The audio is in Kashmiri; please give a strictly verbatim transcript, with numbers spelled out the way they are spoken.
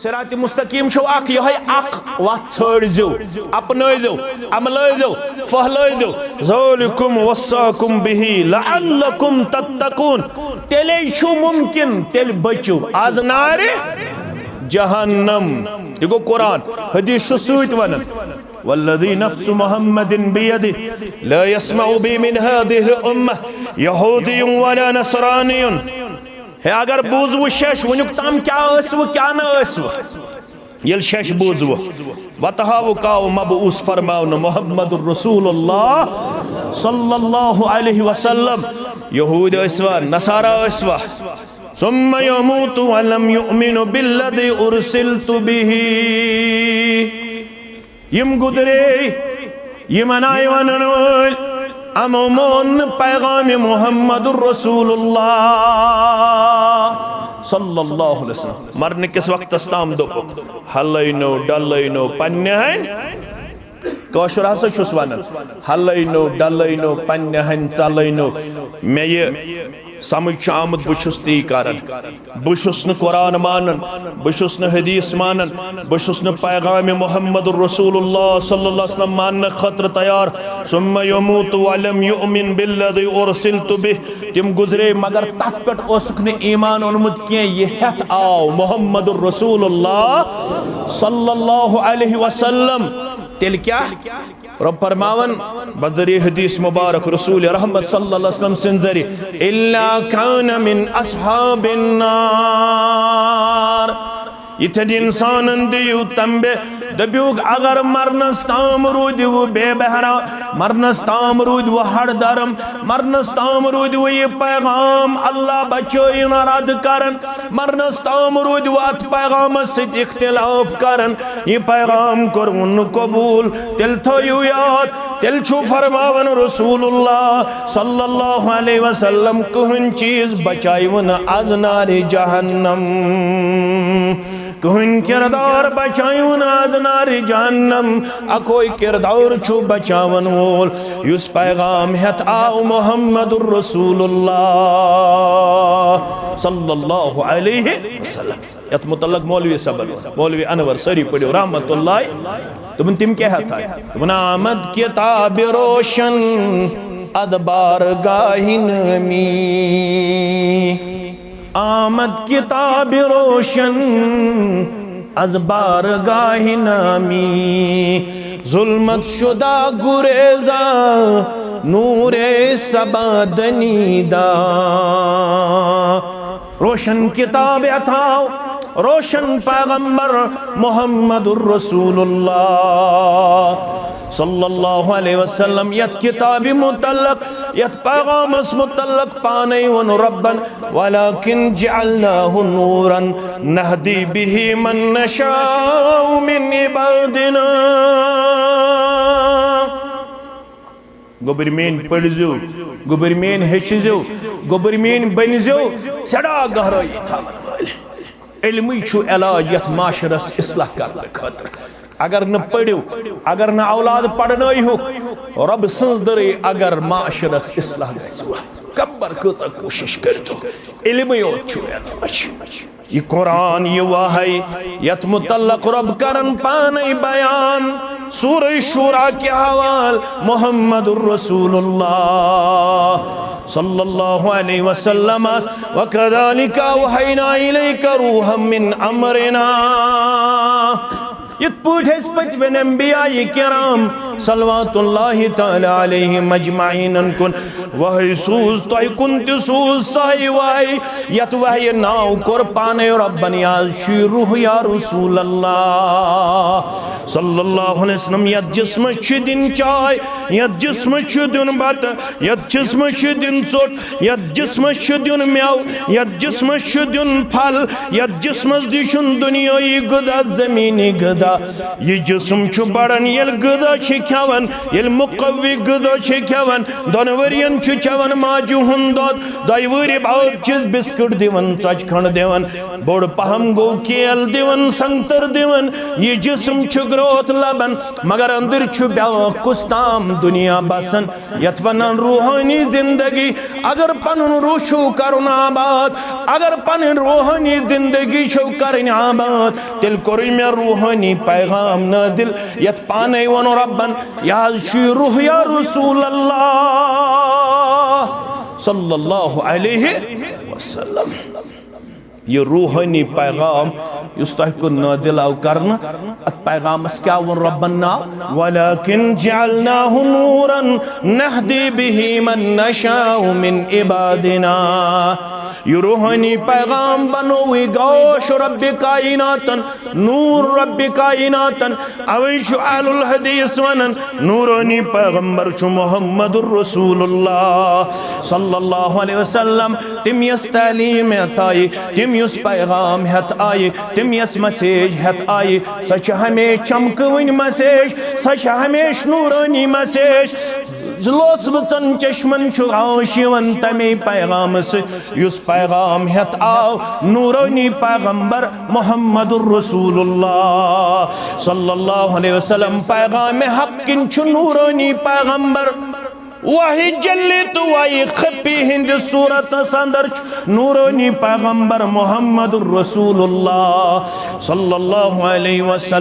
صراط مستقیم چھو اکھ، یہے اکھ وتھ ژھٲڑزیو، اپنٲوزیو، عملٲوزیو، پھہلٲوزیو۔ ذالکم وصاکم بہ لعلکم تتقون۔ تیلے چھو ممکن، تیل بچو از نار جہنم۔ یہ گو قرآن، حدیث چھو سوچ ونن۔ والذی نفس محمد بیدہ لا یسمع بی من هذه الامة یہودی ولا نصرانی۔ ہے، اگر بوزو شش، ونیُک تام کیا ٲسوٕ، کیا نہ ٲسوٕ۔ ییٚلہِ شش بوزو، وتہاوُک آو مبعوث فرماونہٕ محمد رسول اللہ صلی اللہ علیہ وسلم۔ یہود ٲسوا، نصارا ٲسوا؟ ثم يموت ولم يؤمن بالذي أرسلت به۔ یم گزرے، یمن آیہِ ونن وٲلۍ، امو مون نہٕ پیغام محمد رسول اللہ صلی اللہ علیہ وسلم۔ مرنہٕ کِس وقتس تام دوٚپُکھ، ہلٲینو ڈلٲینو پننہِ ہن، کٲشُر ہسا چھُس ونان، ہلٲینو ڈلٲینو پننہِ ہن ژلٲینو۔ مےٚ یہِ سمجھ چھُ آمُت، بہٕ چھُس تی کران۔ بہٕ چھُس نہٕ قرآن مانان، بہٕ چھُس نہٕ حدیث مانان، بہٕ چھُس نہٕ پیغام محمد رسول اللہ صلی اللہ علیہ وسلم ماننہٕ خٲطرٕ تیار۔ ثم يموت ولم يؤمن بالذي أرسلت به۔ تِم گُزرے مگر تتھ پٮ۪ٹھ اوسُکھ نہٕ ایمان اوٚنمُت کینٛہہ، یہِ ہٮ۪تھ آو محمد رسول اللہ صلی اللہ علیہ وسلم۔ تیٚلہِ کیٛاہ؟ رب فرماون بذریعہ حدیث مبارک رسول رحمت صلی اللہ علیہ وسلم سٕنٛدِ ذریعہ، "الا کان من اصحاب النار"۔ یِتھٮ۪ن انسانن دِیِو تنبیہ، دٔپِوکھ، اگر مرنس تام روٗدِو بے بہرا، مرنس تام روٗدِو ہڑ درم، مرنس تام روٗدِو یہِ پیغام اللہ بچٲیِن رد کرن، مرنس تام روٗدِو اتھ پیغامس سۭتۍ اختلاف کرن، یہِ پیغام کوٚروُن نہٕ قبول، تیٚلہِ تھٲیِو یاد، تیٚلہِ چھُ فرماوان رسول اللہ صلی اللہ علیہ وسلم، کٕہٕنۍ چیٖز بچاوِ نہٕ از نارِ جہنم، کٕہٕنۍ کردار بچاوِ نہٕ از نارِ جہنم۔ اکوے کردار چھُ بچاون وول، یُس پیغام ہٮ۪تھ آو محمد رسول اللہ صلی اللہ علیہ وسلم۔ یتھ متعلق مولوی صٲبن ووٚن، مولوی انور، سٲری پٔرِو رحمت اللہ، دوٚپُن، تِم کیٛاہ ہٮ۪تھ آے؟ دوٚپُن، آمد کتاب روشن ادبار گاہ نامی، آمد کتاب روشن از بارگاہ نامی، ظلمت شدہ گریزاں نور صبا دنیدا۔ روشن کتاب یتھ آو، روشن پیغمبر محمد رسول اللہ صلی اللہ علیہ وسلم، یتھ کتابِ متعلق، یتھ پیغامس متعلق پانے ووٚن ربن، "ولكن جعلناه نورا نهدي به من نشاء من عبادنا"۔ گوٚبٕرۍ میٲنۍ پٔرزیو، گوٚبٕرۍ میٲنۍ ہیٚچھزیو، گوٚبٕرۍ میٲنۍ بٔنزیو سٮ۪ٹھاہ گہرٲیی تھاون وٲلۍ۔ علمٕے چھُ علاج یتھ معاشرس اصلاح کرنہٕ خٲطرٕ۔ اگر نہٕ پٔرِو، اگر نہٕ اولاد پرنٲیہُکھ، رۄب سٕنٛز دٔرٕے اگر معاشرس اصلاح گژھِ، کبر کۭژاہ کوٗشش کٔرِتھ، علمٕے یوت چھُ علاج۔ یہِ قرآن، یہِ وحی، یتھ متعلق رۄب کرن پانے بیان سورہ شورا کہِ حوال محمد رسول اللہ صلی اللہ علیہ وسلم، "وكذلك أوحينا إليك روحا من أمرنا"۔ یِتھ پٲٹھۍ أسۍ پٔتمٮ۪ن انبیاء کرام صلوات اللہ تعالی علیہم اجمعین کُن وحی سوٗز، تۄہہِ کُن تہِ سوٗز سۄے وحی، یتھ وحی ناو کوٚر پانے رۄبن، یہِ حظ چھُ روح یا رسول اللہ صلی اللہ علیہ وسلم۔ یتھ جسمس چھِ دِنۍ چاے، یتھ جسمس چھُ دیُن بتہٕ، یتھ جسمس چھُ دیُن ژوٚٹ، یتھ جسمس چھُ دیُن مٮ۪وٕ، یتھ جسمس چھُ دیُن پھل، یتھ جسمس دِیُن دُنیٲیی غذا، زمینی غذا۔ یہِ جسم چھُ بڑان ییٚلہِ غذا چھِ کھٮ۪وان، ییٚلہِ مقوی غذا چھِ کھٮ۪وان۔ دۄن ؤرین چھُ چٮ۪وان ماجہِ ہُنٛد دۄد، دۄیہِ وٕہٕرۍ بعد چھِس بسکٹ دِوان، ژۄچہِ کھنٛڈ دِوان۔ بوٚڑ پہم گوٚو کیل دِوان، سنگتر دِوان۔ یہِ جسم چھُ گروتھ لبان، مگر أنٛدٕرۍ چھُ بیٛاکھ کُس تام دُنیا بسان، یتھ ونان روحٲنی زندگی۔ اگر پنُن روح چھُو کرُن آباد، اگر پنٕنۍ روحٲنی زندگی چھو کرٕنۍ آباد، تیٚلہِ کوٚرُے مےٚ روحٲنی پیغام نٲزِل، یتھ پانے ووٚن ربن، یہِ حظ چھُ یہِ روح یا رسول اللہ صلی اللہ علیہ وسلم۔ یہِ روحٲنی پیغام یُس تۄہہِ کُن نٲزِل آو کرنہٕ، اتھ پیغامس کیٛاہ ووٚن ربن ناو؟ "ولكن جعلناه نورا نهدي به من نشاء من عبادنا۔" یہِ روحٲنی پیغام بنووٕے غوث رب کائناتن، نور رب کائناتن۔ اوے چھُ اہل الحدیث ونان، نورانی پیغمبر چھُ محمد رسول اللہ صلی اللہ علیہ وسلم۔ تِم یۄس تعلیٖم ہٮ۪تھ آیہِ، تِم یُس پیغام ہٮ۪تھ آیہِ، تِم یۄس message ہٮ۪تھ آیہِ، سۄ چھِ ہمیشہِ چمکوٕنۍ message، سۄ چھِ ہمیشہِ نورانی message۔ لوسمٕژن چشمن چھُ غوث یِوان تمے پیغامہٕ سۭتۍ، یُس پیغام ہٮ۪تھ آو نورانی پیغمبر محمد رسول اللہ صلی اللہ علیہ وسلم۔ پیغام حق کِنۍ چھُ نورانی پیغمبر۔ وحی جلی تہٕ وحی خفی ہٕنٛدِ صورتس اندر چھُ نورانی پیغمبر محمد رسول اللہ صلی اللہ علیہ وسلم۔